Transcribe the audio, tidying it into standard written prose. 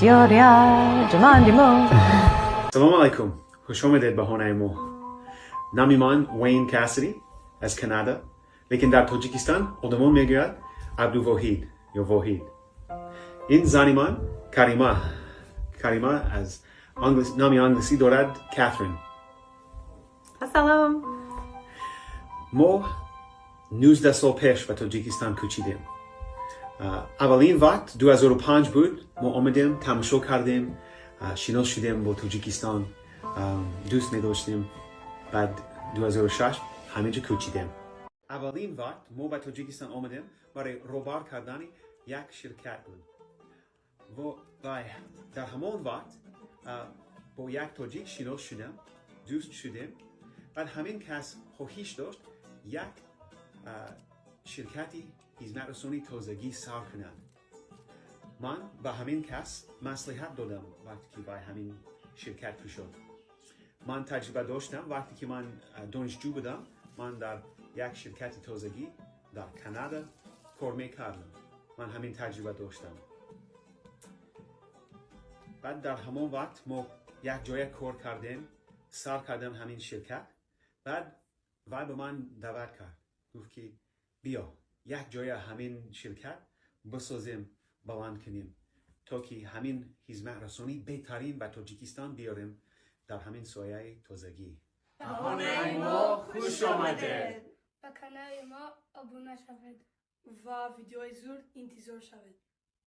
Диёри арҷманди мо. Салом алайкум. Хуш омадед ба хонаи мо. Номи ман Уэйн Кассиди аз Канада, лекин дар Тоҷикистон одамон мегӯяд Абдувоҳид ё Воҳид. Ин зани ман Карима. Карима аз номи англисӣ дорад Катрин. Салом. Мо 19 сол пеш ба Тоҷикистон кӯчидем. Аввалин вақт 2005 буд, мо омадем, тамошо кардем, шинос шудем бо Тоҷикистон, дӯст медоштем. Баъд 2006 ҳаминҷо кӯчидем. Аввалин вақт мо ба Тоҷикистон омадем, барои робар кардани як ширкат буд. Ва дар ҳамон вақт бо як тоҷик шинос шудам, дӯст шудем. Баъд ҳамин кас хоҳиш дошт як ширкати хизматрасонии тозагӣ сар кунад. Ман ба ҳамин кас маслиҳат додам, вақте ки вай ҳамин ширкат кушод. Ман таҷриба доштам, вақте ки ман донишҷӯ будам, ман дар як ширкати тозагӣ дар Канада кор мекардам. Ман ҳамин таҷриба доштам. Баъд дар ҳамон вақт мо як ҷоя кор кардем, сар кардем ҳамин ширкат. Баъд вай ба ман даъват кард, гуфт ки биё, як ҷоя ҳамин ширкат бисозем, баланд кунем, то ки ҳамин хизматрасонӣ беҳтарин ба Тоҷикистон биёрем дар ҳамин сояи тозагӣ. Хонаи мо хуш омадед. Ба канали мо обуна шавед ва видеои зуд интизор шавед.